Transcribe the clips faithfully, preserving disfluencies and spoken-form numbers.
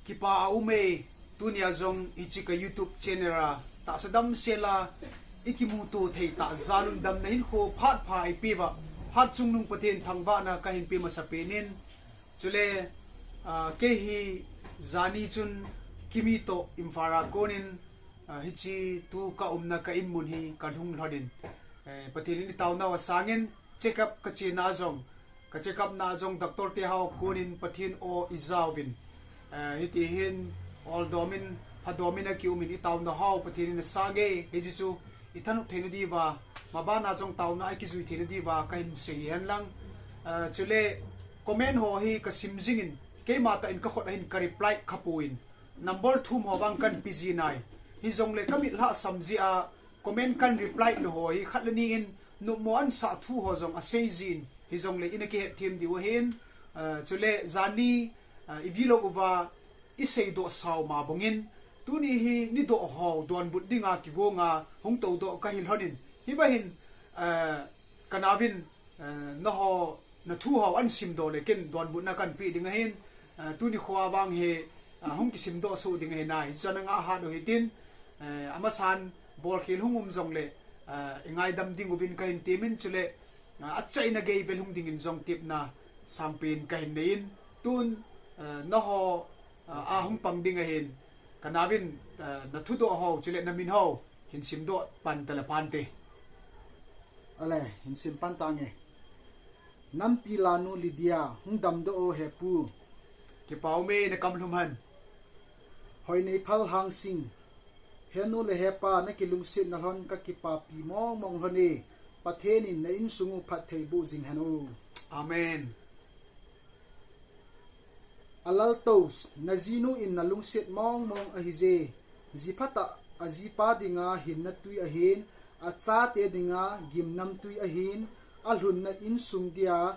Kipa a um e, tunia jong hiche ka YouTube channel a tahsa damsel a ikimuto thei tah jal un damna hinkho phat pha eipeuva, phat chungnung Pathen thangvahna kahin pe masapen in, chule, ah, kei hi jani chun Kimi toh Imphal a konin, ah, hiche tu ka umna ka inmun hi ka lhung lhon in, eh, Pathen in eitaonau a sangin check up ka chena jong, ka check up na jong doctor te ho konin Pathen o ija uvin, eh, hiti hin oldom in, phadom in akium in eitaonau ho Pathen in asang e, hiche chu ithanop theina diuva, mabana jong taona a ikijui theina diuva kahin sei hen lang. Eh, chule comment ho hi ka sim jing in, keima tah in ka khut a hin ka reply kha poi, number thum ho vang kahin pe ji nai. Hijongle ka mit lhasam jeh a comment kahin reply lou ho hi khat le ni in nopmo ahin sah thu ho jong asei jin, hijongle ina kihet them diu ahin, ah, chule jani, ah, i vlog uva i seidoh sao ma bangin, tuni hi nidoh ho donbut dinga kigonga hung toudoh kahi lhon in, hiva hin, ah, ka naovin, eh, nangho, na thu ho ahin simdoh le ken donbutna kahin pe ding ahin, eh, tuni kho a vang hi, ah, hung kisimdoh soh ding ahi nai. Hichu ana ngah hat u hitin, eh, amasan bolkhel hung um jongle, eh, i ngaidam ding uvin kahin temin chule, ah, achaina gei vel hung dingin jong tepna sangpen kahin nei in, tun, eh, nangho, ah, a hung pang ding ahin, ka naovin, eh, na thudoh ho chule na min ho hin simdoh pan tale pante. Ale, hin sim pan tange. Nampi lanu Lydia, hung damdoh o hepu. Kipa um e, na kam lhum hen. Hoineiphal Hangsing. Henu le hepa, na kilungsetna lhon ka kipapi mong mong lhon e. Pathen in na insung u phatthei boh jing hen o. Amen. Alaltos, na jinu in na lungset mong mong ahi je. Ji phatah a jipa dinga hinna tui ahin, achate dinga gimnamtui ahin, alhunna insung dia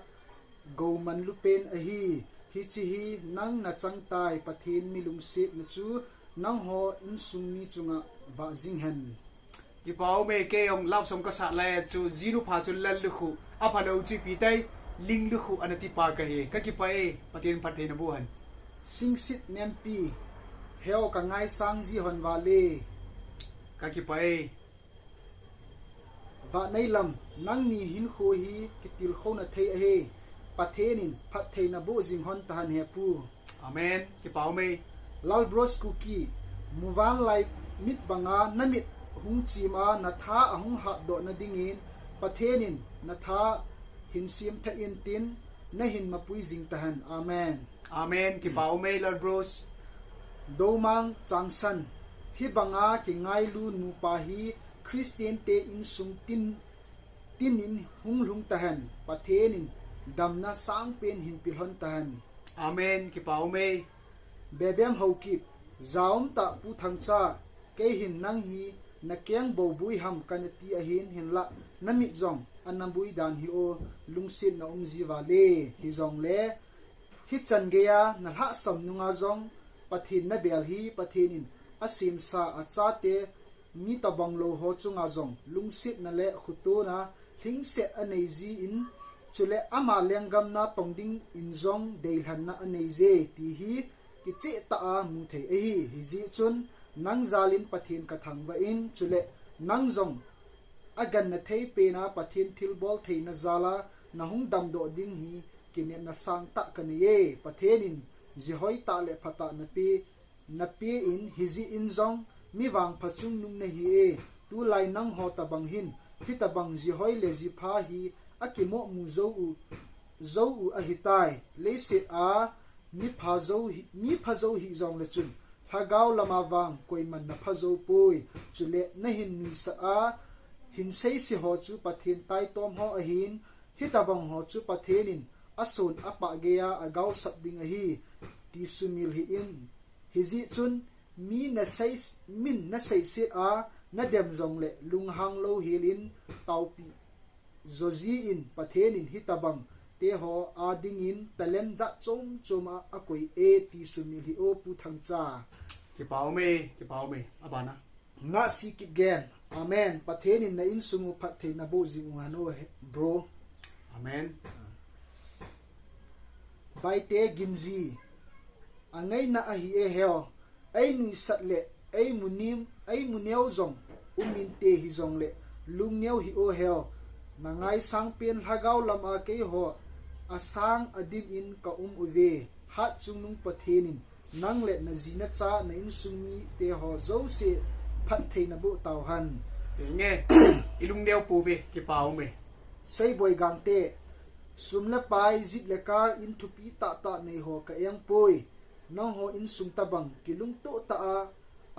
goumanlu pen ahi. Hiche hi nang na chang tai, Pathen mi lungsetna chu nangho insung mi chunga vah jing hen. Kipa um e, kei jong love song ka sah lai a chu, jinu pha chu lal lukhuh, aphalou chu ipi tai, ling lukhuh ana tipa kahi. Ka kipa e, Pathen phatthei na boh hen. Singsit Nempi, heo ka ngaisang ji hon vale. Ka kipa e. Vahneilam, nangni hinkho hi kitilkhouna thei ahi. Pathen in phatthei na boh jing hon tahen hepu. Amen. Kipa um e. Lalbros Kuki, muvanlai mit banga na mit hung chim a na tha ahung hatdoh na dingin Pathen in na tha hin semthah intin na hin mapui jing tahen. Amen. Amen. Kipa um e, Lalbros. Doumang Changsan, hibanga kingailu nupa hi Christian te insung tin tin in hung lhung tahen, Pathen in damna sangpen hin pe lhon tahen. Amen. Kipa um e. Bebem Haokip, jaum tah Pu Thangcha, kei hin nang hi na keng bou bui ham kana ti ahin, hinlah na mit jong ana bui dan hi o, lungsetna um ji vale. Hijongle hichan geiya na lhahsam nunga jong Pathen na bel hi, Pathen in asemsa achate mi tobang lou ho chunga jong lungsetna le khotona lhingset anei jin, chule ama lenggam na tong dingin jong deilhenna anei je ti hi kicheh tah a mu thei ahi. Hijeh chun nang jal in Pathen ka thangvah in, chule nang jong aganna thei pen a Pathen thilbol theina jal a na hung damdoh ding hi kinepna sangtah ka nei e. Pathen in ji hoitah le phatah na pe na pe in, hijeh in jong mi vangpha chungnung na hi e. Tulai nangho tobang hin hitabang ji hoi le ji pha hi akimoh mu jou u, jou u ahitai. Leiset a mi pha jou hi, mi pha jou hih jongle chun lhagao lama vang koiman na pha jou poi. Chule na hin nuisat a hin seise ho chu Pathen taitom ho ahin, hitabang ho chu Pathen in ason apah geiya agaosap ding ahi, ti sumil hih in. Hijeh chun mi na sei, min na seiset a na dem jongle lunghang louhel in taopi jo jin, Pathen in hitabang te ho a dingin talent jat chom chom a akoi e, ti sumil hih o Pu Thangcha. Kipa um e, kipa um e. Abana. Ngahsi Kipgen. Amen. Pathen in na insung u phatthei na boh jing u hen o he, bro. Amen. Baite Ginji. angaina ahi e heo. Einuisat le eimunim, eimuneo jong umin te hijongle lungneo hih o heo. Nangaisang pen lhagao lama keiho asang adim in kaum uve. Hatchungnung Pathen in nang le naji nacha na insung mite ho jouse phatthei naboh tauhen. Nge, ilungneo pouve, kipa ume. Seiboi Gangte, sum le pai, jeep le car, in thupi tahtah nei ho ka-eng poi. Nangho insung tabang kilungtoh tah a,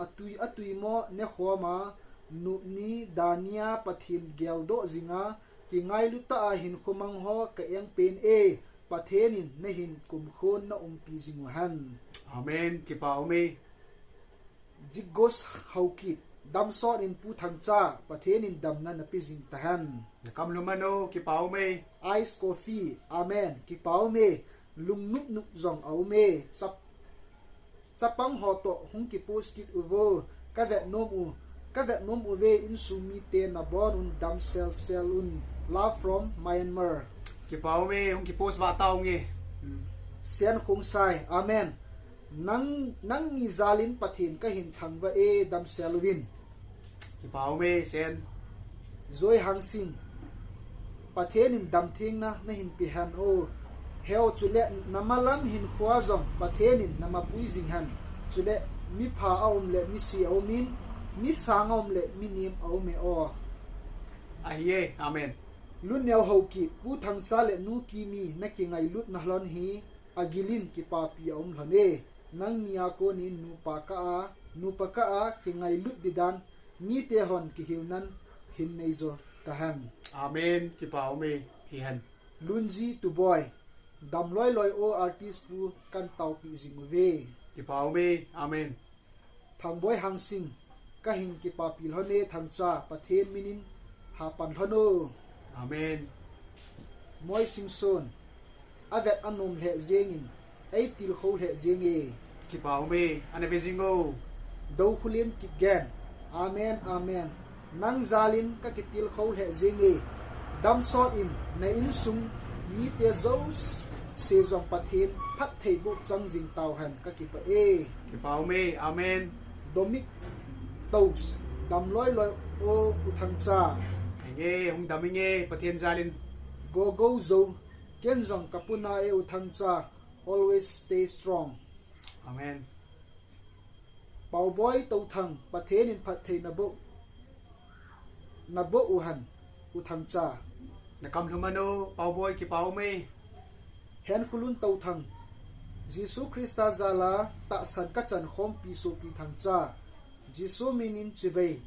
atui atui mo nekhom a, nupni dania Pathen geldoh jinga, kingailu tah a hinkho mang ho ka-eng pen e. Pathen in nahin kumkhon naumpi jing uhen. Amen. Kipa ume. Jigos Haokip, damsot in Pu Thangcha, Pathen in damna nape jing tahen. Nakam lhum hen o, kipa ume. Ice Coffee, amen, kipa ume. Lungnupnup jong aume. Chap, chapang ho toh hung kipost kit uvo. Kavet nom u, kavet nom uve, insung mite nabon un, damsel sel un. Love from Myanmar. Kipa ume, hung kipost vah taunge. Hmm. Sen Khongsai, amen. Nang, nangni jalin Pathen kahin thangvah e, damsel uvin. Kipa ume, Sen. Joy Hangsing, Pathen in damthengna nahin pe hen o. Heo, chule namalam hinkhoa jong Pathen in namapui jing hen. Chule mipha aum le misi aumin, misang aum le minim aume o. Ahi e, amen. Lunneo Haokip, Pu Thangcha le Nu Kimi nakingailutna lhon hi agilin kipapi aum lhon e. Nangni a konin nupa kah a, nupa kah a kingailut didan mite hon kihilnan hin neijo tahen. Amen. Kipa ume, hihen. Lunji Tuboi, damloi loi o artist pu, kan taopi jing uve. Kipa ume, amen. Thangboi Hangsing, kahin kipapi lhon e Thangcha, Pathen minin hapan lhon o. Amen. Moi Singson, avet anom lheh jengin, eitilkhou lheh jenge. Kipa ume, ana ve jing o. Doukhulen Kipgen, amen, amen. Nang jalin kakitilkhou lheh jenge. Damsot in, na insung mite jouse jong Pathen phattheiboh chang jing tauhen, kakipah e. Kipa ume, amen. Domik Tous, damloi loi o U Thangcha. Henge, hung dam inge, Pathen jalin. Gogo Zo, ken jong kapuna e U Thangcha, always stay strong. Amen. Paoboi Touthang, Pathen in phatthei naboh, naboh uhen, U Thangcha. Nakam lhum hen o, Paoboi, kipa ume. Henkhulun Touthang, Jesu Christa jala tahsan kachan khompi sopi Thangcha, Jesu minin chibai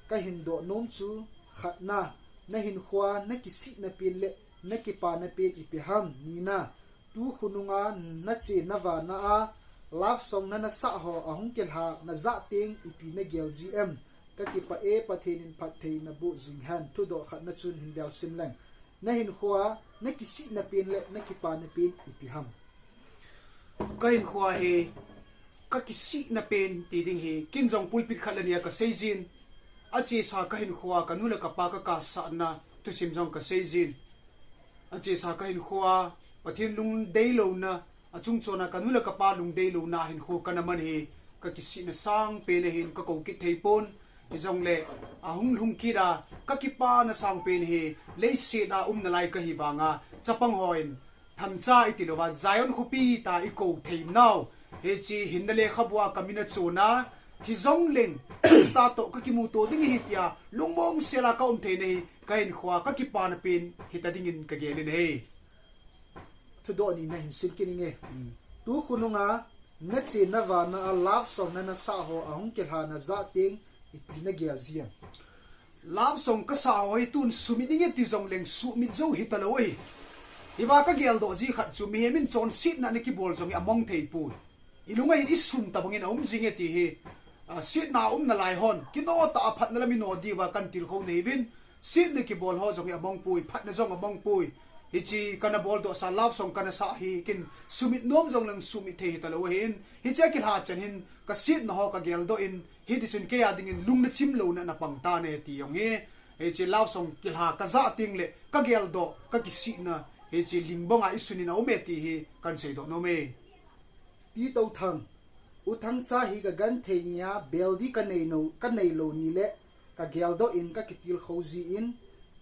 kahin doh nom chu, khatna, nahinkhoa nakisihna pen le nakipana pen ipi ham, nina, tu khonunga nache navana a love song nana sah ho ahung kilha najah teng ipi nagel ji em? Kakipah e, Pathen in phatthei naboh jing hen. Thudoh khatna chun hin bel sim leng. Nahinkhoa nakisihna pen le nakipana pen ipi ham? Kahinkhoa hi kakisihna pen ti ding hi, ken jong pulpit khat le nia kasei jin. Achesa kahinkhoa kanu le kapa kakasahna thusim jong kasei jin. Achesa kahinkhoa Pathen lungdeilouna, achungchona kanu le kapa lungdeilouna hinkho kana man hi, kakisihna sangpen ahin, kakou kit thei pon. Hijongle ahung lhung kit a kakipana sangpen hi, leiset a umnalai kahi vanga chapang hon Thangcha itilouva Zion khopi tia ikou thei nau, hiche hinna lekhabua kamin achon a, thi jongleng Christa toh kakimuto ding ahi tia lungmong sela kaum theina hi, kahinkhoa kakipana pen hita dingin kagel in ahi. Thudoh ni nahin sim kit inge. Hmm. Tu khonunga nache navana a love song nana sah ho ahung kilha najah teng ipi nagel ji em? Love song kasah ho hi tun sumit inge ti jongleng sumit jou hitalou ahi. Hiva kageldoh ji khat chu mihem in chonsetna ana kibol jong hi among thei poi. Ilung ahin isun tabangin aum jinge ti hi, ah, setna umnalai hon kino tah a phatna lam ino diuva katilkhou nahiuvin, setna kibol ho jong hi among poi, phatna jong among poi. Hiche kana boldohsa love song kana sah hi ken sumit nom jongleng sumit thei hitalou ahin, hiche akilha chan hin kasetna ho kageldoh in, hitichun kei a dingin lungna chimlouna ana pang tan e ti jong hi, hiche love song kilha kajah teng le kageldoh, kakisihna, hiche ling banga isunin aume ti hi kahin seidoh nom e. Titothang, U Thangcha hi ka genthei ngia bel di ka nei no, ka nei lo ni le ka geldoh in ka kitilkhou ji in,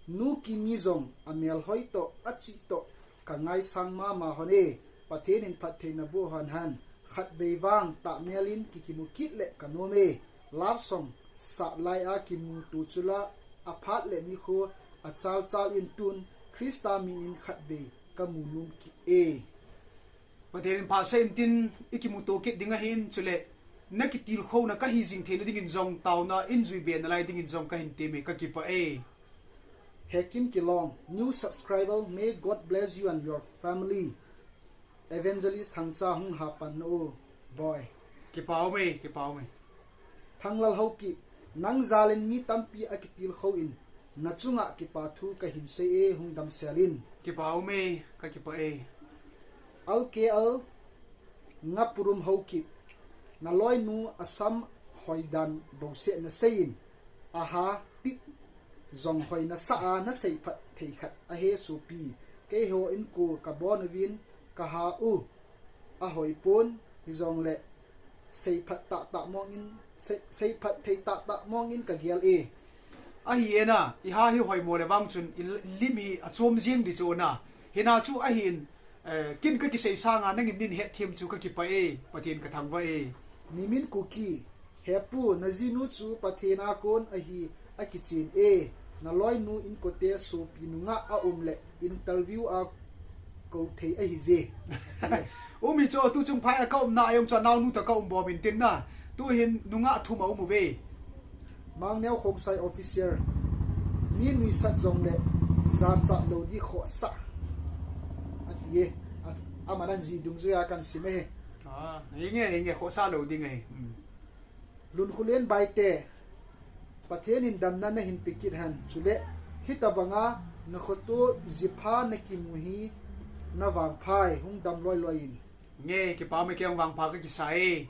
Nu Kimi jong a melhoi toh, a chih toh, ka ngaisang mama hon e, Pathen in phattheina boh hon hen, khatvei vang tahmel in kikimu kit le ka nom e, love song sah lai a kimuto chu la, a phat le nikho a chalchal in tun, Christa min in khatvei ka mu nom kit e. Pathen in phat sah in tin i kimuto kit ding ahin, chule na kitilkhouna ka hijing theina dingin jong, taona in jui be nalai dingin jong ka hin tem e, ka kipah e. Hekim Kilong, new subscriber, may God bless you and your family. Evangelist Thangcha hung hapan na u, boy. Kipah um e, kipah um e. Thanglal Haokip, nang jal in mi tampi a kitilkhou in, na chunga kipa thu ka hin sei e, hung damsel in. Kipah um e, ka kipah e. L K L Ngapurum Haokip, na loinu a sam hoi dan bouseh na sei in, a ha tip jong hoi na sa a, na seiphat thei khat ahi sopi. Keiho in ko ka bon uvin ka ha u, a hoi pon, hijongle seiphat tahtah mong in, sei, seiphat thei tahtah mong in ka gel e. Ahi e na, i ha hi hoi mo le vang chun i lim hi a chom jing di chu na. Hina chu ahin, eh, kin ka kisei sanga nangin nin hetthem chu ka kipah e, Pathen ka thangvah e. Nimin Kuki, He pu, na jinu chu Pathen a kon ahi a kichen e, na loinu inkote sopi nungah a um le interview a kou thei ahi je. Um hi chu, tu chung phai a ka umna a jong chu a naonu toh ka um bom in tin na. Tu hin nungah thum a um uve. Mangneo Khongsai Officer, mi nuisat jongle jachat lou di khohsah, ati e. A, aman an ji dungjuia kan sim e. Ah, hinge, hinge, khohsah lou ding e. Hmm. Lunkhulen Baite, Pathen in damna na hin pe kit hen, chule hitabanga na khoto jipha na kimu hi na vangpha e, hung dam loi loi in. Nge, kipah um e, kei jong vangpha ka kisa e.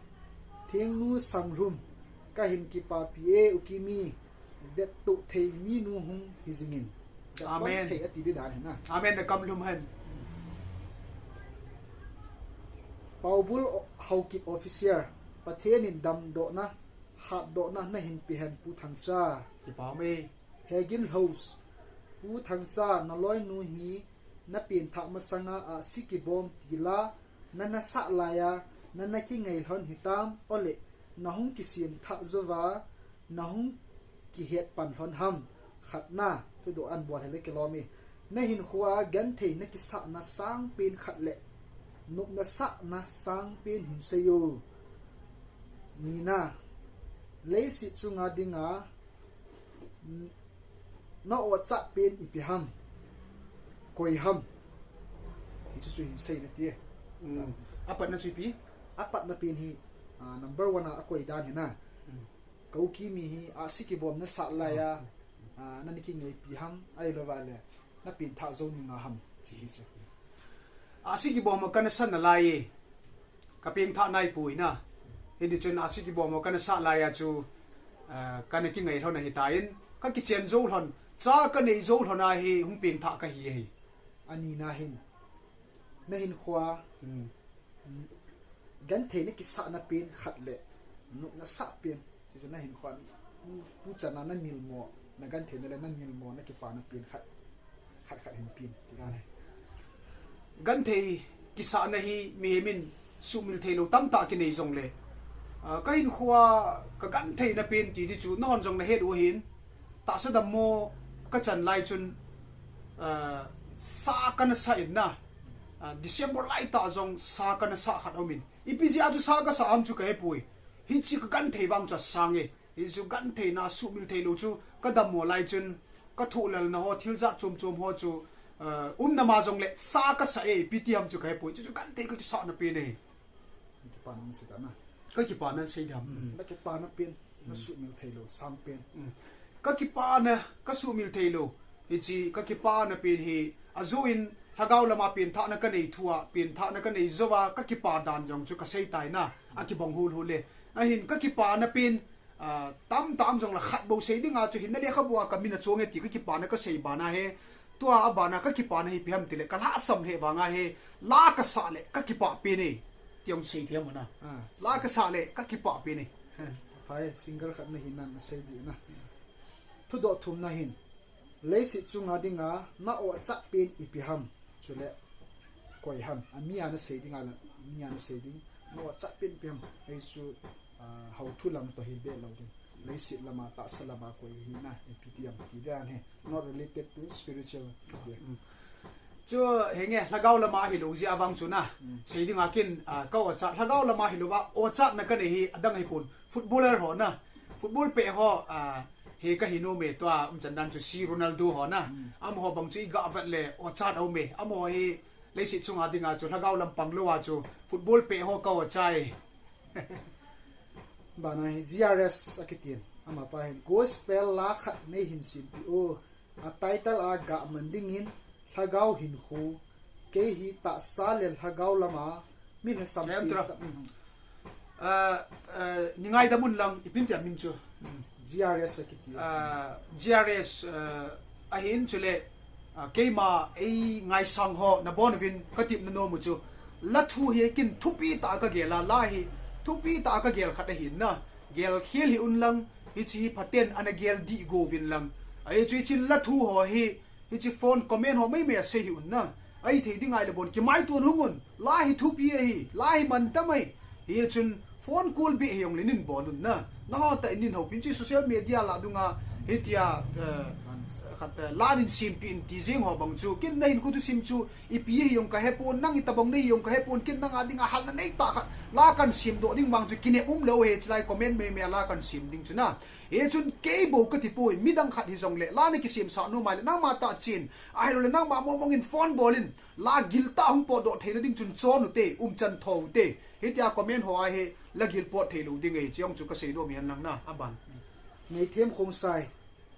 Thengnu Sanglhum, ka hin kipapi e, U Kimi, vettoh thei minu hung hi jing in. Vettoh Amen. Thei ati di dan hi na. Amen, na kam lhum hen. Paubul o-, Haokip Officer, Pathen in damdohna, hatdohna na hin pe hen Pu Thangcha. Kipah um e. Hegin House, Pu Thangcha, na loinu hi na penthah masanga ahsi kibom tila, na na sah laiya, na na kingai lhon hitam, ole, na hung kisem thah jouva, na hung kihet pan lhon ham, khatna, thudoh an bol hile kilom e. Na hinkhoa genthei na kisahna sangpen khat le nopna sahna sangpen hin sei o. Nina, leiset chunga dinga, n-, na ochat pen ipi ham, koi ham. Hichu chu hin sei na ti e. Mm. Apatna chu ipi? Apatna pen hi, ah, number one a, a koi dan hi na. Mm. Ka U Kimi hi ahsi kibom na sah laiya, ah, na na kingaipi ham, ahilouva le na penthah jou nunga ham, ti hi chu. Ahsi kibom a ka na sa nalai e. Ka pengthah nai poi na. Hiti chun ahsi kibom a ka na sah laiya chu, ah, ka na kingai lhon ahitan, ka kichen jou lhon, cha ka nei jou lhon a hi hung pengthah ka hi ahi. Anina hin, na hinkhoa, hmm, genthei na kisahna pen khat le nopna sah pen. Chuchu na hinkhoa, pu, pu chana na milmo, na gentheina le na milmo, na kipana pen khat, khat khat hin pen, ti dan ahi. Genthei kisahna hi mihem in sumil theilou tamtah kinei jongle, ah, ka hinkhoa ka gentheina pen ti di chu, nahon jong na het u ahin, tahsa dammo ka chan lai chun, ah, sa ka na sa in na, ah, December lai tah jong sa ka na sa khat aum in, ipi jeh a chu sa ka sa ham chu ka hepoi. Hiche ka genthei vang chu asang e. Hichu gentheina sumil theilou chu, ka dammo lai chun, ka thohlalna ho, thil jat chom chom ho chu, eh, umna ma jongle sa ka sa e, ipi ti ham chu ka hepoi. Chuchu genthei ka kisahna pen e. Kipana sei dan a. Ka kipana sei dan. Mm. Na kipana pen, na, mm, sumil theilou, sang pen. Mm. Ka kipana, ka sumil theilou. Hiche ka kipana pen hi, ajo in, lhagao lama penthahna ka nei thua, penthahna ka nei jouva, ka kipa dan jong chu ka sei tai na, akibang hulhul e. Ahin ka kipana pen, ah, tamtah um jongle khat bou sei dinga chu hin na lekhabua ka min achong e ti ka kipana ka sei bana hi, tua abana ka kipana hi ipi ham tile, ka lhasam lheh vanga hi, la ka sah le ka kipah pen e. Tiang sei thiam na. Ah. La ka sa le, ka kipah pi ni. Phai, single khat na hin na, na sei di na. Thudoh thum na hin. Leiset chunga dinga, na o chat pen ipi ham. Chule, koi ham. A mi a na sei ding a la, mi a na sei ding. Na o chat pen ipi ham. Ei chu, ah, hau thu lam to hi be lo ding. Leiset lama, tahsa lama koi hi na, ipi ti ham ti dan he. Not related to spiritual. Mm. Chu henge, lhagao lama hi lo jia vang chu na. Mm. Sei dinga kin, ah, ka o chat, lhagao lama hi lo va, o chat na ka nei hi, adang hi pun. Footballer ho na. Football pe ho, ah, he ka hi no me to a, um chan dan chu si Ronaldo ho na. Mm. Amaho bang chu i ga vat le, o chat o me. Amaho hi, leiset chunga dinga chu, lhagao lam pang lo a chu, football pe ho ka o chai. Bana hi G R S a kitin. Ama pa hin gospel la khat nei hin sim pi o. A title a ga man dingin lhagao hin khu. Kei hi tahsa le lhagao lama mi lhasam Kem pi tra. Ta, mm. Ah, ah, ni ngaidam un lang ipin tia min chu. Mm. G R S a kiti. Ah, G R S, ah, ahin chule, ah, keima ei ngaisang ho na bon vin ka tip na nom u chu. La thu hi kin thupi ta ka gel a, la hi thupi ta ka gel khat ahin na. Gel khel hi un lang, hichi hi phaten ana gel di go vin lang. Ai chu hichi la thu ho hi, hichi phone comment ho mai mai a sei hi un na. Ai thei ding ai le bon ki mai tuan hung un. La hi thupi ahi, la hi man ta mai. Hi chun phone call be hi ong le nin bon un na. Na ho ta nin ho pin chi social media la dunga hitia, eh, khat, eh, la nin sim pi in ti jing ho bang chu. Kin na hin khu tu sim chu ipi hi ong ka he pon, nang i tabang nei hi ong ka he pon, kin nang a ding a hal na nei ta khat. La kan sim do ding bang chu kine um lo he chilai comment mai mai la kan sim ding chu na. He chun kei bo ka ti poi, midang khat hi jong le, la na kisim sa nu mai le, nang ma ta chin. Ai lo le nang ma mong mong in phone bol in. La gil ta hung po do thei na ding chun chon u te, um chan tho u te. Hitia comment ho a he, la gil po thei lo ding e, chiong chu ka sei do mi an lang na, aban. Nei them khong sai,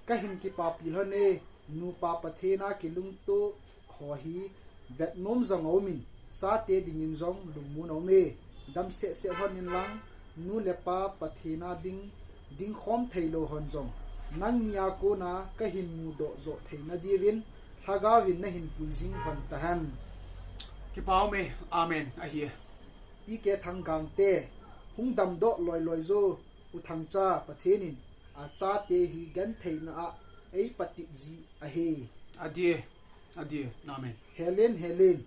ka hin kipa pi lhon e, nupa Pathen a kilungto ho hi, vet nom jong a um in, chate dingin jong lungmon a um e, dam seh seh lhon in lang, nu le pa Pathen a ding, ding khom thei lo hon jong, nang ni a kona ka hin mu do jo thei na diuvin, Lhagao vin na hin pui jing hon ta hen. Kipa um e, amen, ahi e. Ti ke Thang Gangte, hung dam do loi loi jo, U Thangcha, Pathen in, a chate hi gentheina a, ei patip ji ahi. Adie, adie, amen. Helen, Helen,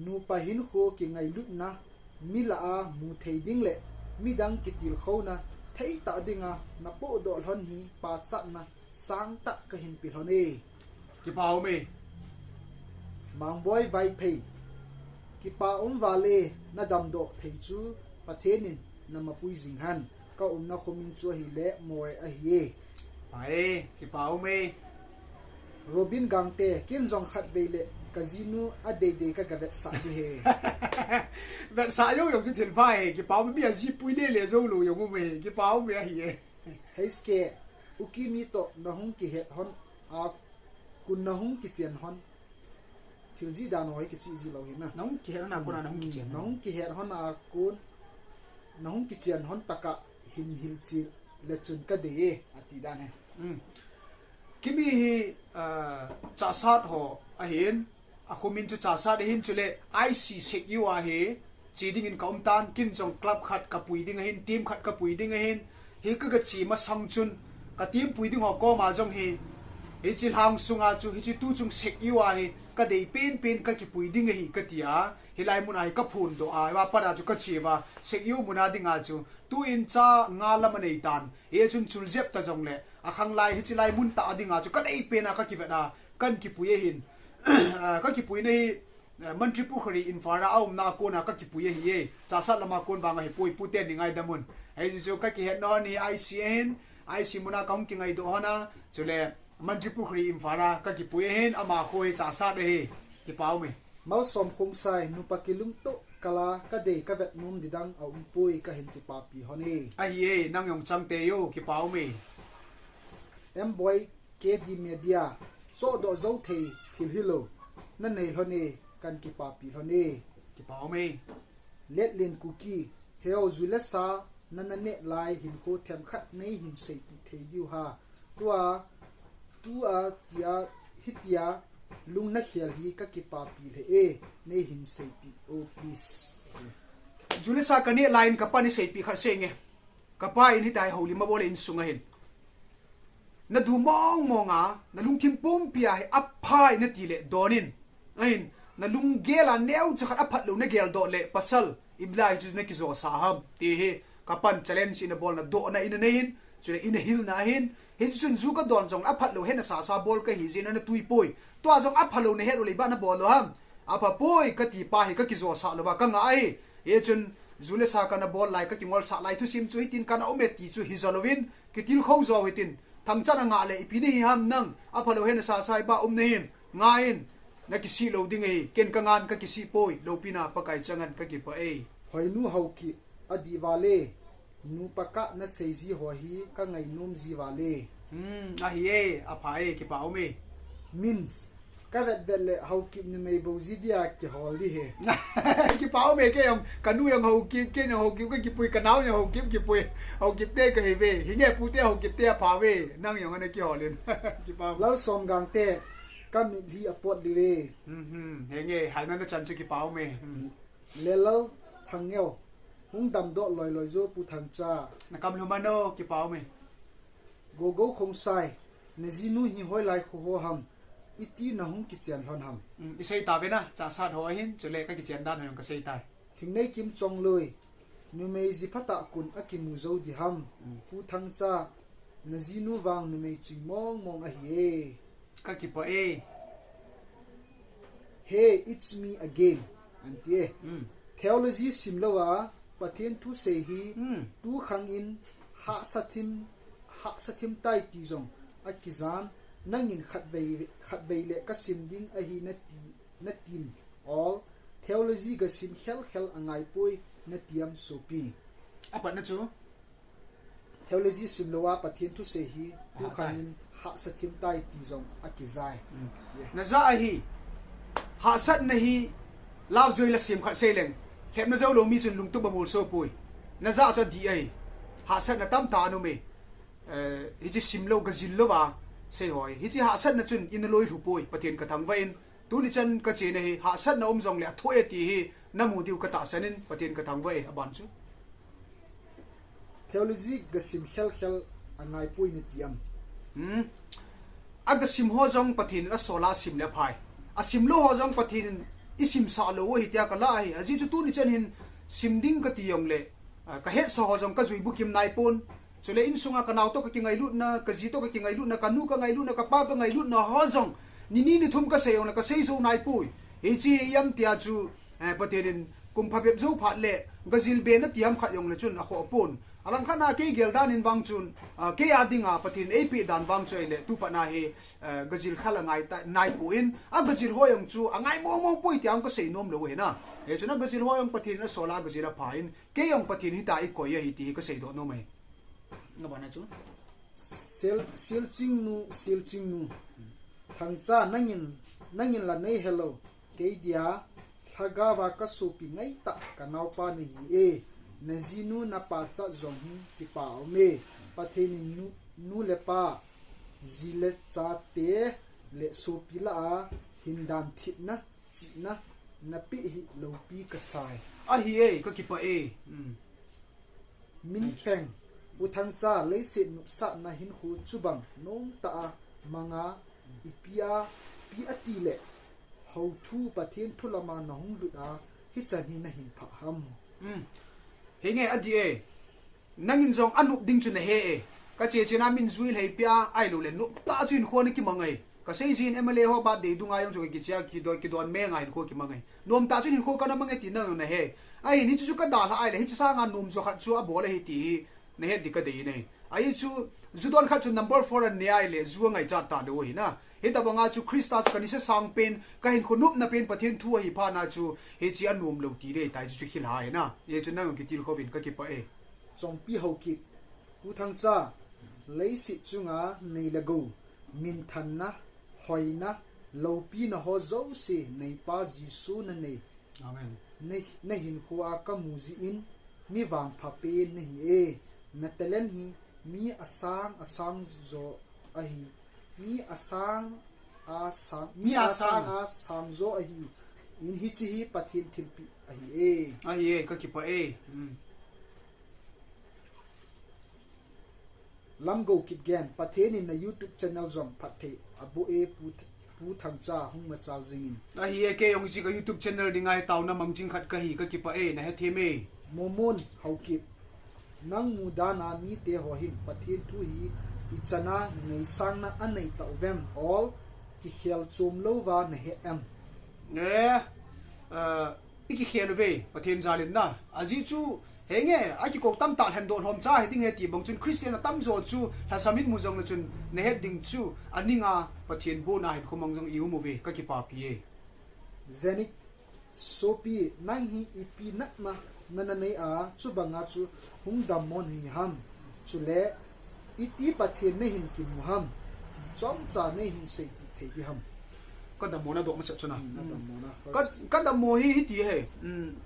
nupa hin kho kingailutna, mi la a mu thei ding le, midang kitilkhouna, thei ta dinga, na po do lhon hi, pachatna, sang tah ka hin pe lhon e. Kipa um e. Mangboi Vaiphei. Kipa um vale na damdoh thei chu Pathen in na mapui jing hen. Ka umna khomin chu ahile Moreh ahi e. Pai, kipa um e. Robin Gangte, kin jong khat vei le ka jinu a deidei ka ga vetsah di he. Vetsah jong jong chu thil pha e. Kipa um e, mi a ji pui le le jou lou jong um e. Kipa um e ahi e. Heiske, u Kimi toh na hung kihet hon a kun na hung kichen hon. Thil ji dan hoi kichi ji lou hi na. Na hung kihet hon a kun a na hung kichen hon. Na hung kihet hon a kun na hung kichen hon taka hin hilchi le chun ka dei e, ati dan he. Mm. Kimi hi, ah, chasat ho ahin, a khomin chu chasat ahin chule I C sek u ahi, chi dingin ka um tan, kin jong club khat ka pui ding ahin, team khat ka pui ding ahin, hi ka ga chi masang chun, ka team pui ding ho koma jong hi, hichi lhang sunga chu, hichi tu chung sek u ahi, ka dei pen pen ka kipui ding ahi, ka tia, hilai mun ahi ka phun do a, va para chu ka chi va, sek u muna dinga chu, tu in cha nga lam anei tan, Hichun chul jep ta jong le, a khang lai, hichi lai mun ta a dinga chu, ka dei pen a ka kivet a, kan kipui ahin. Ah, ka kipui na hi, eh, Mantripukhri in fara a umna a kona ka kipui ahi e. Chasat lama kon vang ahi pui pu ten ni ngaidam un. Hei chu ka kihet na hon hi I C ahin, I C muna ka hung kingai do hon a, chule Mantripukhri in fara ka kipui ahin, ama kho hi chasat ahi, kipa um e. Malsom Khongsai, nupa kilungto kala ka dei ka vet nom didang a um pui ka hin kipapi hon e. Ahi e, nang jong chang te yo, kipa um e. M Boy K D Media, so do zo thei thil hilo, na nei lhon e, kan kipapi lhon e. Kipa um e. Letlin Kuki, heo zule sa, na na ne lai hin ko them khat nei hin seipi thei diu ha. Tua, tua tia, hitia, lung na khel hi ka kipapi le e, nei hin seipi, oh please. Julesa kaneh lai in kapan aseipi khat seinge. Kapa in hitia hi houlim abol e insunga hin. Nadu mong mong a, nalungthim pumpi a hi aphai nati le don in. Ahin, nalunggel a neocha khat aphat lou nagel doh le pasal, ibola hichu nakijosah ham, ti hi kapan challenge in abol, nadohna in anei in, chule in ahilna ahin, hichu chun ju kadon jong aphat lou hena sasa bol kahi jeh in anatui poi. Tua jong apha lou nahet u le ibola nabol u ham. Apha poi kati pa hi kakijosah lou va kanga ahi. Hichun, julesa kana bol lai, kakingolsah lai thusim chu hitin kana um e ti chu hijo louvin, kitilkhou jo hitin. Thangchan anga le ipi nahi ham nang, apha lou hena sasa ibola um nahim, nga in, nakisih lou ding ahi, ken kangan kakisih poi, loupina Pakai chang hen, kakipah e. Hoinu Haokip, adih vale, nupa kah nasei ji ho hi kangainom ji vale. Hmm, ahi e, apha e, kipa um e. Means, kavet vet le Haokip numei bou ji dia kihol ding ahi. Kipa um e, kei jong, kanu jong Haokip, kei jong Haokip kakipui, kanao jong Haokip kipui. Haokip te kahi ve. Hinge pute Haokip te apha ve. Nang jong ana kihol in. Kipa um. Lalsomgang te, kamitlhi apot ding ve. Hmm, hmm. Hinge, halna nachan chu kipa um e. Hmm. Lelal Thangneo, hung damdoh loi loi jo Pu Thangcha. Nakam lhum ano, kipa um e. Gogo Khongsai, najinu hi hoilai kho ho ham, iti nahung kichen lhon ham. Hmm, isei tave na, Chahsat ho ahin, chule kakichen dan ho jong kasei tai. Thingneikim Chongloi, numei ji phatah kon akimu jou ding ham. Hmm. Pu Thangcha, najinu vang numei ching mong mong ahi e. Kakipah e. Hey, it's me again, anti e. Hmm. Theology sim lou a, Pathen thu sei hi, hmm, tukhang in hahsa thim, hahsa thim tai ti jong akijan, nangin khatvei, khatvei le kasim ding ahi nati, natin, all, theology gasim khel khel angai poi nati am sopi. Apatna chu? Theology sim lou a Pathen thu sei hi, tukhang in hahsa thim tai ti jong akijai. Hmm. Yeah. Naja ahi, hahsatna hi, love joy la sim khat sei leng, lhepna jou lou mi chun lungtup abol so poi. Naja chu adih ahi, hahsatna tamtah ana um e. Eh, hiche sim lou, gajil lou va, sei ho hi. Hiche hahsatna chun ina loi lhu poi, Pathen kathangvah in, tuni chan kachena hi, hahsatna um jongle athoh e ti hi, namu diu katahsan in, Pathen kathangvah e, aban chu. Theology gasim khel khel angai poi nati am. Hmm. Agasim ho jong Pathen in asol a asim le aphai. Asim lou ho jong Pathen in isimsah lou u ahi tia kala ahi. Ajeh chu tuni chan hin sim ding kati jongle, ah, kahetsah ho jong kajui bukim nai pon. Chule insunga kanao toh kakingailutna, kaji toh kakingailutna, kanu kangailutna, kapa kangailutna ho jong, nini nithum kasei jongle kasei jou nai poi. Hiche hi ipi ham tia chu, eh, Pathen in kum phabep jou phat le, gajil be nati ham khat jongle chun akhoh pon. Alangkhat na kei gel dan in vang chun, ah, kei a dinga Pathen in eipeh dan vang chu ahile, tupat na hi, eh, gajil khel angai ta, nai pon, agajil ho jong chu angai mong mong poi tia jong kasei nom lou ahi na. Hichun agajil ho jong Pathen in asol a agajil aphai in, kei jong Pathen in hitia eikoi ahi ti hi kasei doh nom ahi. Nga bana chu. Sil, Silchingnu, Silchingnu. Thangcha nangin, nangin la nei helou. Kei dia, lhagao va kasopi ngaitah kanaopa nahi e. Najinu napachat jong hi kipa aume. Pathen in nu, nu le pa, ji le chate le sopi lah a hindan thipna, chihna, napeh hi loupi kasai. Ahi e, kakipah e. Hmm. Minfeng, U Thangcha, leiset nopsahna hinkho chubang nomtah a manga ipi a, ipi ati le, houthu Pathen thu lama nahung lut a, hichan hi nahin phah ham. Hmm. Hinge adih e. Nangin jong anop ding chu nahe e. Kache chena min jui lhei pia, ahilou le noptah chu hinkho nakimang e. Kasei jin M L A ho birthday dunga jong chu kakichea kidon, kidon menga hinkho kimang e. Nomtah chu hinkho kana mang e ti nang nahe. Ahin hichu chu kadalhah ahile, hiche sanga nom jo khat chu abol ahi ti hi nahet ding kadei e. Ahi chu, ju don khat chu number four anei ahile, ju angaichat talou ahi na. Hitobanga chu Christa chu kanisa sang pen, kahinkho nopna pen Pathen thu ahi phat na chu, hiche anom lou ti ding tai chu chu khel ahi na. Hichu nang kitilkhouvin kakipah e. Chongpi Haokip, U Thangcha, leiset chunga nei le gou, minthanna, hoina, loupina ho jouse neipa Jesu nanei. Amen. Na, nahinkho a kamu jeh in, mi vangpha pen nahi e. Na talent hi mi asang asang jo ahi. Mi asang asang, mi asang asang jo ahi. In hiche hi Pathen thilpeh ahi e. Ahi e, kakipah e. Hmm. Lamgo Kipgen, Pathen in na YouTube channel jong phatthei aboh e Pu, Pu Thangcha hung machal jingin. Ahi e, kei jong hiche ka YouTube channel dinga hi taona mang jing khat kahi, kakipah e, nahethem e. Momon Haokip, nang mudan a mite ho hin Pathen thu hi ichan a ngaisangna anei tauvem, ol kikhel chom louva nahet em? Eh, ah, ikikhel uve, Pathen jal in na. Ajeh chu, henge, akikou tamtah lhendoh lhomcha hiding ahi ti bang chun Christian atamjo chu lhasam in mu jongle chun nahet ding chu aninga Pathen bohna hinkho mang jong i um uve, kakipapi e. Zenik Sopi, nang hi ipi natna nanei a, chubanga chu hung dammon hih ham? Chule, iti Pathen nahin kimu ham, ti chomcha neihin seipeh thei ding ham? Ka dammona doh masat chu na. Hmm, na dammona first. Ka, ka dammo hi hiti ahi. Hmm.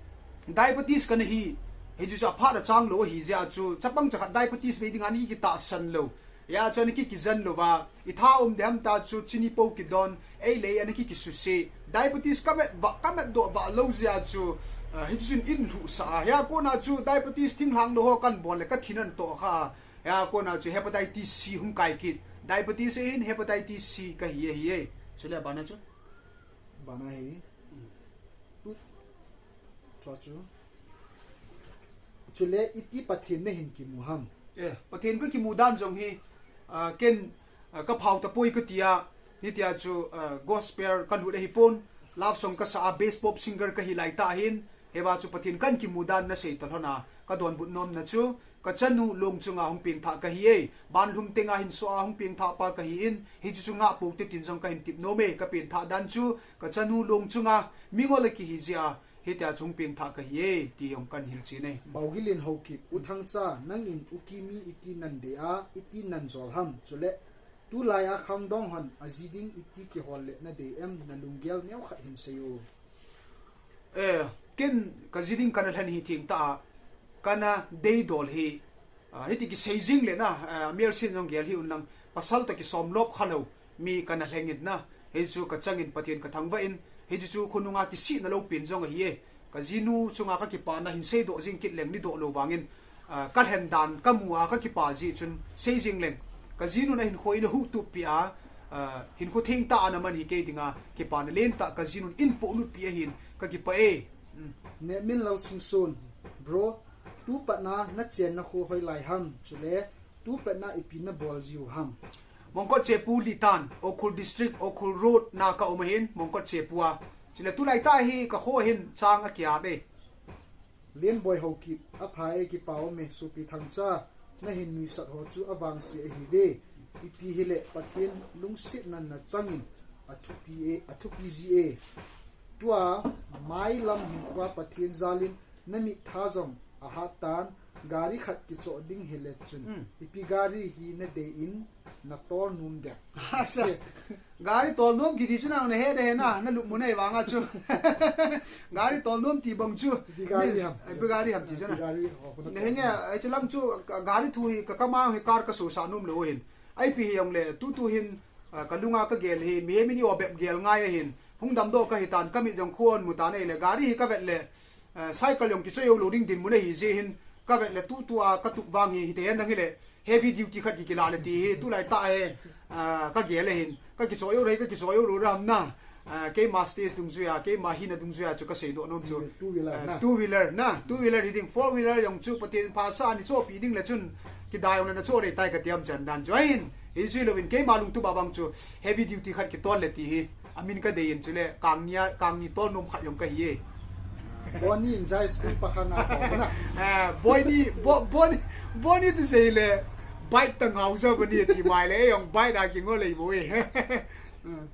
Diabetes kana hi, hichu chu aphat achang lou ahi jeh a chu, chapang chakhat diabetes vei dinga ana kikitahsan lou. Hijeh chun ana kikijen louva, itha um ding ham tia chu chini po kidon, ei le ei ana kikisuse. Diabetes kamat vah, kamat doh vah lou jeh a chu, ah, hichu chun eilhuhsah a. Hia kona chu diabetes thinglhang lou ho kahin bol le kathin ahin tohkha a. Hia kona chu hepatitis C hung kai kit. Diabetes ahin hepatitis C kahi ahi e. Chule abana chu? Abana hi. Chua chu. Chule iti Pathen nahin kimu ham? Eh, Pathen kakimu dan jong hi, ah, ken, ah, kaphao tapoi kati a, hitia chu, ah, gospel kalut ahipon, love song kasa a, bass pop singer kahi laitah hin, hiva chu Pathen kahin kimu dan nasei talhon a, kadonbut nomna chu, kachanu long chunga hung pengthah kahi e, banlhum tenga hinso a hung pengthah pa kahin, hichu chu ngah pou te tin jong kahin tep nom e, kapengthah dan chu, kachanu long chunga, mingol akihi jeh a, hitia chu hung pengthah kahi e, ti jong kahin hilchen e. Baogilin Haokip, U Thangcha, nangin U Kimi iti nadei a, iti najol ham, chule, tulai a khangdong hon, aji ding iti kihol le nadei em, nalunggel neokhat hin seiyo. Eh, ken kaji ding kana lhen hi thengtah a, kana deidol hi, ah, hiti kisei jing le na, ah, melsen jong gel hih un lang, pasal toh kisomlop khalou, mi kana lhengin na, hichu kachangin Pathen kathangvah in, hichu chu khonunga kisihna lou pen jong ahi e, kajinu chunga kakipana hin seidoh jing kit leng nidoh lou vangin, ah, kalhen dan kamu a kakipa jeh chun sei jing leng, kajinun ahinkho in ahuhtup pi a, ah, hinkho thengtah a naman hi kei dinga kipana lentah kajinun eipohlut pi ahin kakipah e. Hmm. Nehminlal Singson, bro, tupatna nachenna kho hoilai ham, chule tupatna ipi nabol jiu ham? Mongkot Chepu Litan, Ukhrul District, Ukhrul Road na kaum ahin, Mongkot Chepu a. Chule tulaitah hi kakho hin chang akiap e. Lenboi Haokip, apha e, kipa um e, Sopi Thangcha, nahin nuisat ho chu avangse ahiuve. Ipi hile Pathen lungsetna nachangin athupi e, athupi ji e. Tua mailam hinkhoa Pathen jalin namit tha jong ahat tan, gari khat kichoh ding hile chun. Hmm. Ipi gari hi nadei in natol nom dem? Asa. Gari tolnom kiti chu nang nahe nahe na, nalup mu nahi vanga chu. Gari tolnom ti bang chu. Ipi gari ham? Ipi gari ham ti chu na. Ipi gari, oh, kona. Nahenge, ai chu lang chu, ka, gari thu hi ka, kama hi car kasosah nom lou hin. Ipi hijongle, tutu hin, ah, kalunga kagel hi, mihem in i-o bep gel ngai ahin. Hung damdoh kahitan, kamit jong khon mutan ahile, gari hi kavet le, ah, cycle jong kichoi jou lou ding dinmun ahi jeh hin, kavet le tutua katup vang hi, hiti hen nang hile, heavy duty khat kikilah le ti hi, tulaitah hi, ah, kagel ahin, kakichoi jou le, kakichoi jou lou le ham na, ah, keima stage dungjuia, keima hina dungjuia chu kaseidoh nom chu. Two wheeler na. Two wheeler na, two wheeler hiding, four wheeler jong chu Pathen phasah a nichohpi ding le chun, kidai jongle nachoh dei tai kati ham chan dan chu ahin, hichu hilouvin keima lungtup a bang chu, heavy duty khat kitol le ti hi, amin kadei in chule, kangnia, kangni tolnom khat jong kahi e. Boni in jai school pakhanga ko na. Ah, Boni, Bo-, Boni, Boni tu seile, bike tah ngau ja Boni ti mai le, jong bike a kingol lei bou e.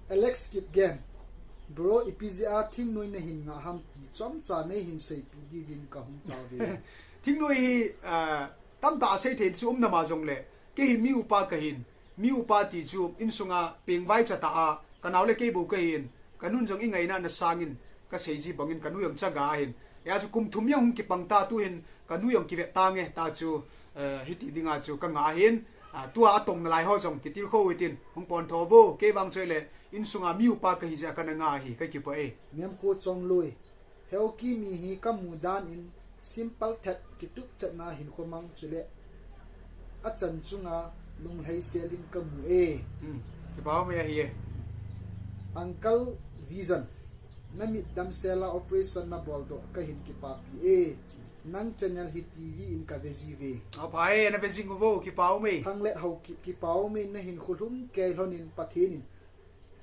Alex Kipgen, bro, ipi jeh a thingnoi nahin ngah ham ti chomcha neihin seipeh diuvin kahung tauve. Thingnoi hi, ah, tamtah a seithei chu um nama jongle, kei hi mi upa kahin, mi upa ti chu insunga pengvai chatah a, kanao le kei bou kahin, kanun jong ingaina na sangin, kaseiji bangin kanu jong chaga ahin. Hia chu kum thum jong hung kipang ta tuhin, kanu jong kivet tange ta chu, eh, hiti dinga chu kangah ahin. A, tua atong nalai ho jong kitilkhou hitin, hung pon tho vo, kei vang chu le, insunga mi upa kahi jeh a kana nga hi, kakipah e. Memkho Chongloi. Heokimi hi kamu dan in simple thet kitup chetna hinkho mang chule achan chunga lunglhai sel in kamu e. Hmm. Kipah ume ahi e. Uncle Vision. Namit damsel a operation nabol doh kahin kipapi e. Nang channel hi T V in kave jiuve. Apha e, nave jing uvo, kipah ume. Thanglet Haokip, kipah ume, nahinkho lhum kei lhon in Pathen in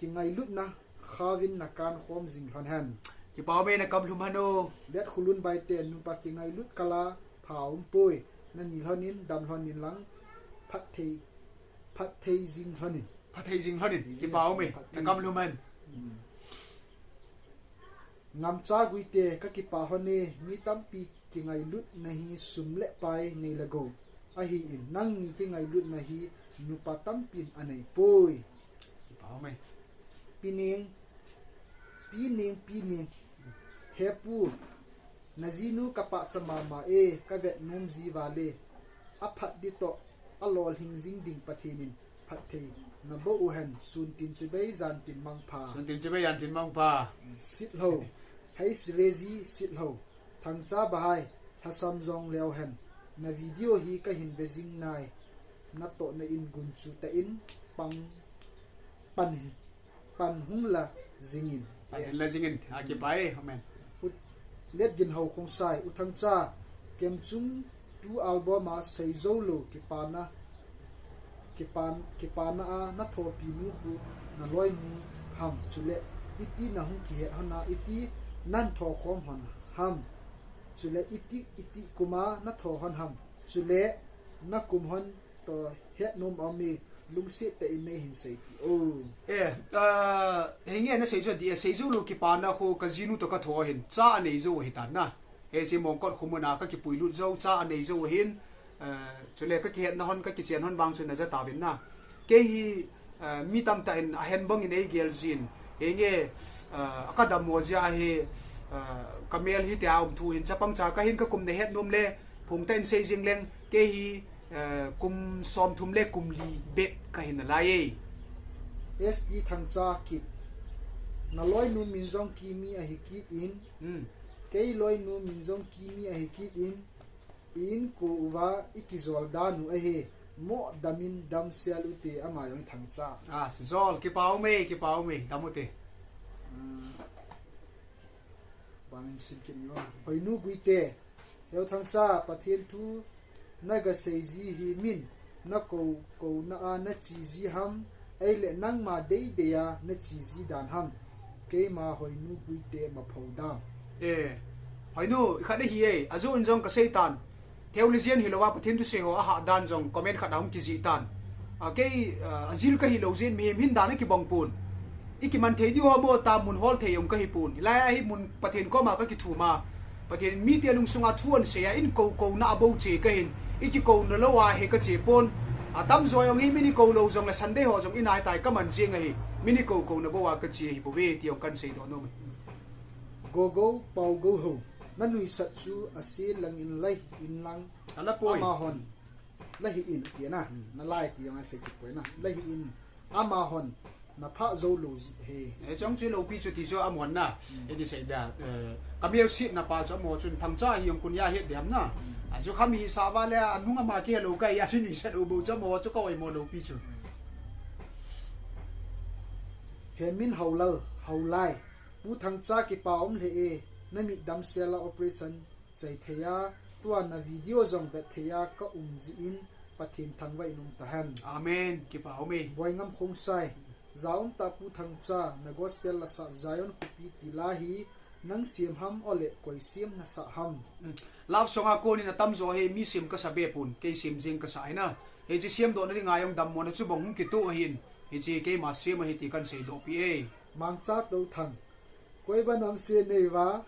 kingailutna khauvin nakan khom jing lhon hen. Kipah ume, nakam lhum hen o. Let Khulun Baite, nupa kingailut kal a pha umpoi, nani lhon in, dam lhon in lang, phatthei, phatthei jing lhon in. Phatthei jing lhon in, kipah ume, phatthei nakam lhum hen. Hmm. Ngamcha Guite, kakipah lhon e, mi tampi kingailutna hi sum le pai nei le gou ahin, nangni kingailutna hi nupa tampin anei poi. Kipah ume. Pineng, Pineng, Pineng. He pu, najinu kapachat mama e, kavet nom ji vale. Aphat ding toh, alolhing jing ding Pathen in phatthei naboh u hen, sun tin chibai, jan tin mangpha. Sun tin chibai, jan tin mangpha. Sitlhou. Hei Sirezi Sitlhou. Thangcha Bahai, lhasam jong leu hen. Na video hi kahin ve jing nai. Natohna in gunchu tah in pang pan hi. Pan hung la jing in. Pan hung la jing in. A, kipah e, amen. U Letginhao Khongsai, U Thangcha, Kemchung tu album a seijou lou kipana, kipan, kipana a nathopi nu khu naloinu ham, chule iti nahung kihet hon a, iti nan tho khom hon ham, chule iti, iti kum a natho hon ham, chule nakum hon toh hetnom aume, lungset tah in neihin seipeh o. Eh, ah, henge nasei chu adih e, seijou lou kipana khu kajinu toh katho hin, cha anei jou ahitan na. Hiche Mongkot khomun a kakipuilut jou, cha anei jou ahin, eh, chule kakihetna hon, kakichen hon vang chu naja tauvin na. Kei hi, eh, mi tamtah in ahen bang in eigel jin. Henge, eh, kadammo jeh ahi, eh, kamel hitia um thu hin chapang cha kahin, kakum nahet nom le, phung tah in sei jing leng, kei hi, eh, kum somthum le kum li bep kahi nalai e. S T Thangcha Kip. Naloinu min jong Kimi ahi kit in. Hmm. Kei loinu min jong Kimi ahi kit in. Inko uva ikijol dan u ahi. Mo dam in damsel ute, ama jong Thangcha. Ah, jol, kipah ume, kipah ume, dam ute. Hmm. Bangin sim kit nge. Hoinu Guite. He U Thangcha, Pathen thu naga sei ji hi min nakou, kouna a nache ji ham, ahile nangma deidei a nache ji dan ham. Keima Hoinu Guite mapho dam. Eh, Hoinu, khat ahi e, ajoh in jong kasei tan. Theologian hilou a Pathen thusei ho ahah dan jong comment khat a hung kijih tan. A, kei, a, ajil kahi lou jeh in mihem hin dan a kibang pon. I kiman thei diu ho mo ta mun hol thei jong kahi pon. Hilai a hi mun Pathen koma kakithum a. Pathen mite lungsung a thu ahin sei a, in kou kouna a bou che kahin. I kikouna lou a hi kache pon. Atamjo jong hi min ikou lou jong le Sunday ho jong in ahitai kaman jeng ahi. Min ikou kouna bou a kache ahi bouve ti jong kahin seidoh nom e. Gogo Paugouhou. Nanuisat chu ase lang in lai in lang. Ala poi. Amahon. Lahi in, ati na. Hmm. Nalai ti jong asei kit poi na. Lahi in. Amahon. Naphah jou lou ji he. Eh, chong chu loupi chu ti chu amahon na. Hmm. Iti sei da, eh, kamel sitna pa chu amaho chun Thangcha hi jong koiya het dem na. Hmm. Achu khami sava le anung ama kihe lou kahi a chu nuisat u bou chu amaho chu ka oimo loupi chu. Hmm. Hemin Haolal, Haolai. Pu Thangcha kipah um lheh e. Namit damsel a operation chai thei a, tua na video jong vet thei a ka um jeh in Pathen thangvah in um tahen. Amen. Kipah ume. Boingam Khongsai. Jaum tah Pu Thangcha, na gospel la sah Zion Khopi ti la hi, nang sem ham ole koi sem na sah ham. Mm. Love song a kon in atamjo hi mi sem kasa be pon, kei sem jeng kasa ahi na. Hiche semdoh na dinga jong dammo na chu bang hung kitoh ahin. Hiche keima sem ahi ti kahin seidoh pi e. Mangcha Touthang. Koi banam se nei va.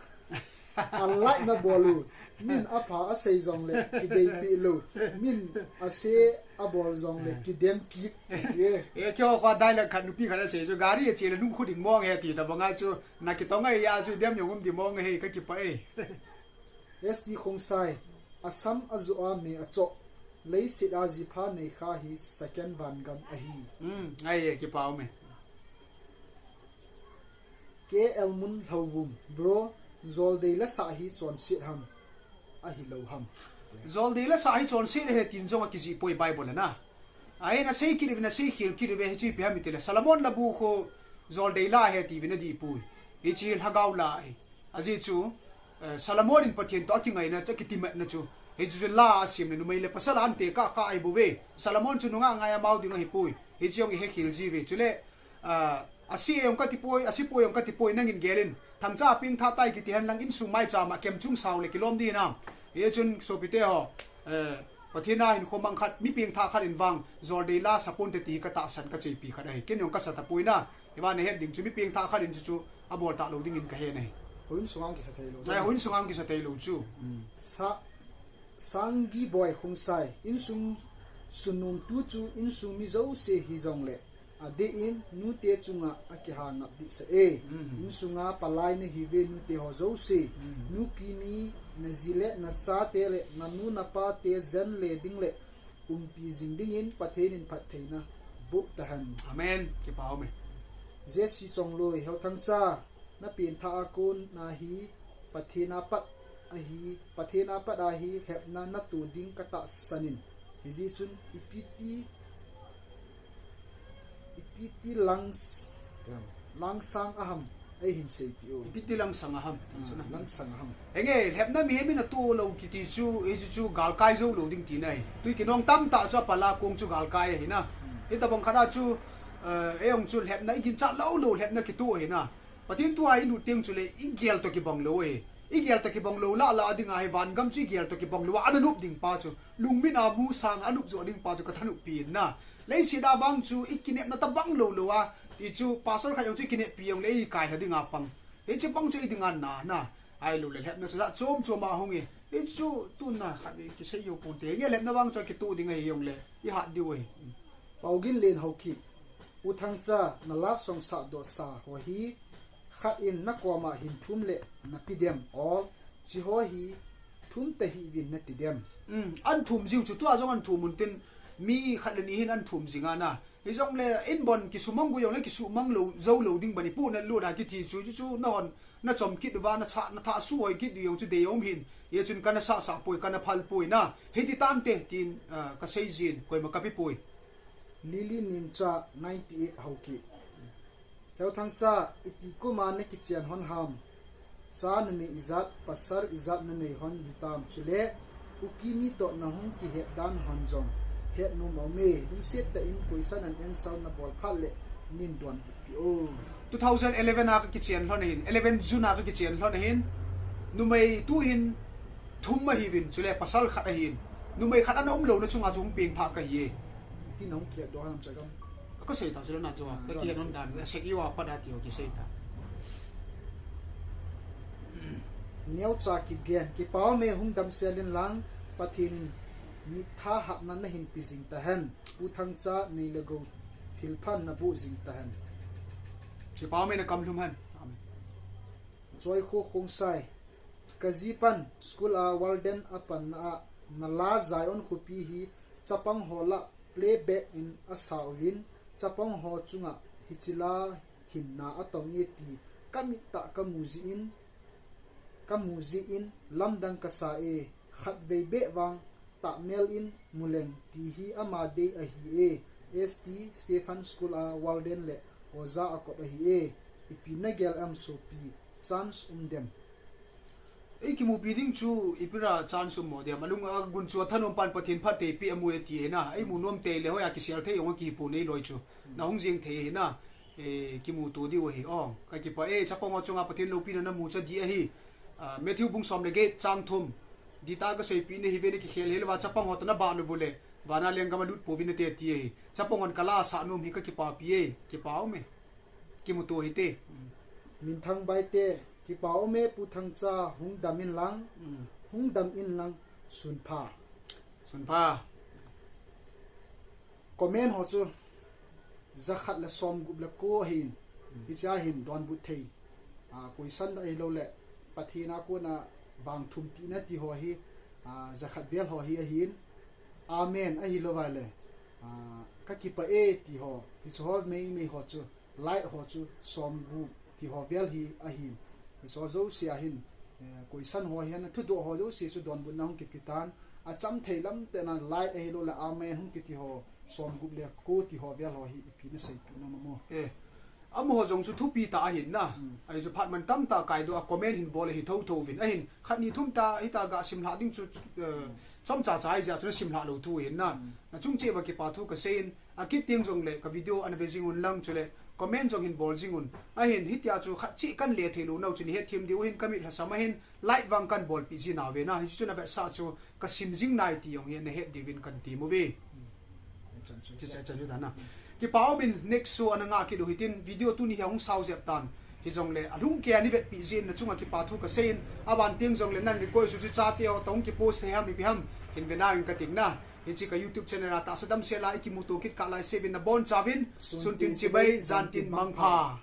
Unlike na bol u. Min apha asei jong le kidei pi lou. Min ase abol jong le kidem kit. Ye. E, keiho kho dialogue khat nupi khat asei chu gari ache le nung khu ding mong he ti tabang a chu. Na kitong a ya chu dem jong um ding mong he, kakipah e. S T Khongsai. Asam ajo a me acho. Leiset a jipha neikha hi second vangam ahi. Hmm, ai e, kipa ume. K L Mun Lhouvum, bro, joldei la sah hi chonset ham, ahilou ham? Joldei la sah hi chonset ahi tin jong akijih poi Bible a na. Ahin asei kit uve, asei khel kit uve, hichu ipi ham itile Solomon labu khu joldei la ahi tiuvin adih poi. Hichu lhagao la ahi. Ajeh chu, eh, Solomon in Pathen toh akingaina chu, akitimatna chu, hichu chu la a asem le numei le pasal a ante kah kah ahi bouve. Solomon chu nungah ngai amau ding ahipoi. Hichu jong ihe khel jiuve. Chule, ah, ase jong kati poi, ase poi jong kati poi, nangin gel in. Thangcha pengthah tai kiti henlang insung maicham a kemchung sao le kilom ding hinam. Hichun sopite ho, eh, Pathen a hinkho mang khat, mi pengthah khat in vang joldei la sa ponte ti hi katahsan, kachepi khat ahi. Ken jong kasa tapoi na. Hiva nahet ding chu mi pengthah khat in chu chu abol talou dingin kahe ahi. Houin sunga kisa theilou. Ai, houin sunga kisa theilou chu. Hmm. Sa, Sanggi Boi Khongsai, insung sunnom tu chu insung mi jouse hijongle, adeh in nute chunga akiha ngap dehsah e. Hmm. Insunga palai nahiuve nute ho jouse. Hmm. Nu Kimi, naji le nachate le nanu napa te jen le ding le umpi jing dingin Pathen in phattheina boh tahen. Amen. Kipa ume. Jesse Chongloi, Heuthangcha, na pengthah a kona hi Pathen a pat ahi, Pathen a pat ahi lhepna natoh ding katahsan in. Hijeh chun ipi ti, ipi ti lang s-, langsang aham, eihin seipeh o. Ipi ti langsang aham. Hmm, langsang aham. Henge, lhepna mihem in atoh lou kiti chu, hichu chu galkai jou lou ding tina ahi. Tui kinong tamtah chu apal a kong chu galkai ahi na. Hmm. Hitabang khat a chu, eh, eijong chu lhepna iginchat lou lou lhepna kitoh ahi na. Pathen thu a ilut teng chule igel toh kibang lou ahi. Igel toh kibang lou lah lah a dinga hi vangam chu igel toh kibang lou a, ana nop ding pa chu. Lungmin a mu sanga anop joh ding pa chu kathanop pi in na. Leiset a vang chu ikinepna tabang lou lou a. Ti chu pastor khat jong chu ikineppi jongle ikai lha dinga pang. Hiche bang chu idinga na, na. Ahilouleh lhepna chu jat chom chom a hung e. Hichu tuna khat ve kisei jou ponte. Nge lhepna vang chu kitoh ding ahi jongle ihat diu ahi. Paugin Len Haokip. U Thangcha, na love song sahdoh sa ho hi khat in nakoma hin thum le nape dem, or hiche ho hi thum tahih uvin nati dem? Um, ahin thum jiu chu, tua jong ahin thum un tin, mi khat le ni hin ahin thum jing ana. Hijongle inbon kisumang gui jongle kisumang lou, jou lou ding bani pu na lu da kiti chu, chu, chu nahon nachom kit uva, nachah, nathah suhoi kit diu jong chu dei aum hin. Hichun kana sahsah poi, kana phal poi na. Hiti tante tin, ah, kasei jin, koima kape poi. Lily Nimcha, ninety-eight Haokip. Heuthangcha, iti kuma nakichen hon ham? Cha numei ijat, pasal ijat nanei hon hitam, chule U Kimi toh nahung kihet dan hon jong hetnom aume. Lungset tah in question and answer nabol phat le neidonbut peh o. Two thousand eleven a kakichen lhon ahin, eleven June a kakichen lhon ahin. Numei tuhin thum ahiuvin, chule pasal khat ahin. Numei khat ana umlouna chunga chu hung pengthah kahi e. Iti nahung kihetdoh ham chagam? Kasei ta chule na chu. Ah, kakihet hon dan. Sek iwa pada ti o kisei ta. Neocha Kipgen, kipa ume, hung damsel in lang, Pathen in mitha hatna nahin pe jing tahen. U Thangcha, nei le gou thilpha naboh jing tahen. Kipa ume, nakam lhum hen. Amen. Joikho Khongsai, kajipan school a warden apanna a nala Zion khopi hi chapang ho lah playback in asa uvin, chapang ho chunga hiche la hin na atong e ti kamit tah kamu jeh in, kamu jeh in lamdang kasa e, khatvei beh vang tahmel in muleng ti hi ama dei ahi e. S T Stephen School a warden le oja akop ahi e. Ipi nagel em sopi, chance um dem? Ei kimupi ding chu ipi ra chance um mo dem? Alung agun chu athanom pan Pathen phatthei pe amu e ti e na. Ei mu nom tei le hoiya kisel thei jong akihi pon eiloi chu. Nahung jeng thei ahi na. Eh, kimuto diu ahi. Oh, kakipah e, chapang ho chunga Pathen loupina namu chu adih ahi. Ah, Matthew bung som le get chang thum. Dihta kaseipeh nahiuve, nakikhel hel uva chapang ho toh nabah lou uleh vana lenggam a lut pouvin nate ati ahi. Chapang hon kala sah nom hi kakipapi e, kipa ume. Kimuto hite. Minthang Baite, kipa ume Pu Thangcha, hung dam in lang, mm, hung dam in lang, sunpha. Sunpha. Comment ho chu jakhat le somgup le ko ahin. Hmm. Hichea hin donbut thei. Ah, question ahilouleh Pathen a kona vangthumpina ti ho hi, ah, jakhat vel ho hi ahin. Amen. Ahilou vale, ah, ka kipah e ti ho, hiche ho meimei ho chu, like ho chu, som gup ti ho vel hi ahin. Hiche ho jouse ahin, eh, koisan ho hihen, thudoh ho jouse chu donbutna hung kipe tan. Acham thei lam tena like ahilou le amen hung kiti ho, som gup le ko ti ho vel ho hi ipi na seipeh nom am o? Eh, amaho jong chu thupi tah ahin na. Hmm. Ahi chu phat man tamtah kaidoh a comment hin bol ahi thotho uvin. Ahin khat ni thum tah hita ga simlhah ding chu, eh, chomcha cha ahi jeh chu na simlhah lou thu ahin na. Hmm. Nachung cheh uva kipa thu kasei in, akit teng jongle ka video ana ve jing un lang chule comment jong hin bol jing un. Ahin hitia chu khat cheh kan le thei lou nau chu nei hetthem diu ahin, ka mit lhasam ahin, like vang kan bolpeh ji nauve na. Hichu na vetsah chu ka sim jing nai ti jong hi na het diuvin kan tem uve. Hiche chan chu dan na. Kipa umin next show ana ngah kit u hitin, video tuni hi ahung sao jep tan. Hijongle alhung keiya nei vetpeh jeh in nachunga kipa thu kasei in, aban teng jongle nan request u chu chate ho toh hung kipost thei ham ipi ham hin ve nau in kating na. Hiche ka YouTube channel a tahsa damsel a ikimuto kit kah laiseh uvin nabonchauvin sun tin chibai, jan tin mangpha.